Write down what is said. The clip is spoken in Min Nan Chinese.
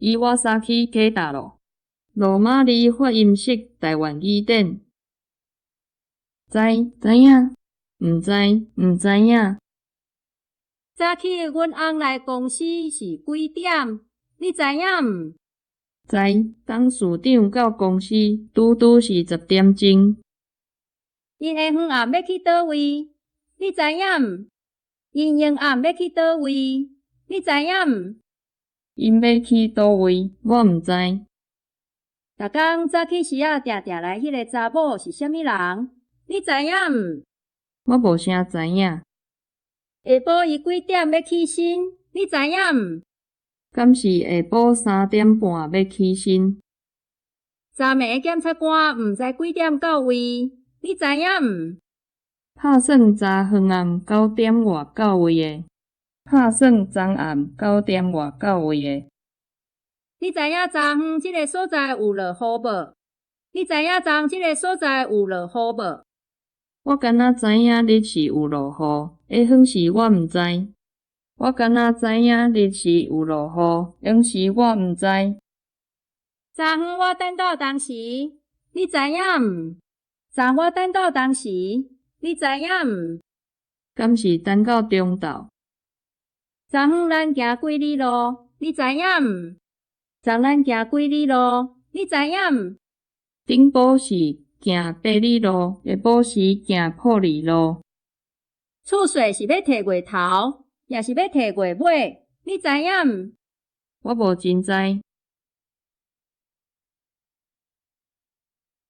伊倚早起起搭囉。羅馬字發音式臺灣語典。知知影？毋知毋知影？早起阮翁來公司是幾點？你知影毋？知，董事長到公司拄拄是10點鐘。𪜶下昏暗欲去佗位？你知影毋？𪜶下昏暗欲去佗位？你知影毋？𪜶欲去佗位？我毋知。逐工早起時仔定定來彼个查某是啥物人？你知影毋？我無啥知影。下晡伊幾點欲起身？你知影毋？敢是下晡3點半欲起身？昨暝檢察官毋知幾點到位？你知影毋？拍算昨昏暗9點外到位的。拍算昨暗9點外到位的。你知影昨昏這个所在有落雨無？你知影昨昏這个所在有落雨無？我敢若知影日是有落雨，下昏時我毋知。我敢若知影日是有落雨，下昏時我毋知。昨昏我等到當時，你知影毋？昨我等到當時，你知影毋？敢是等到中晝？昨昏咱行幾里路，你知影毋？昨咱行幾里路，你知影毋？頂晡時行8里路，下晡時行破里路。厝稅是欲提月頭，抑是欲提月尾？你知影毋？我無真知。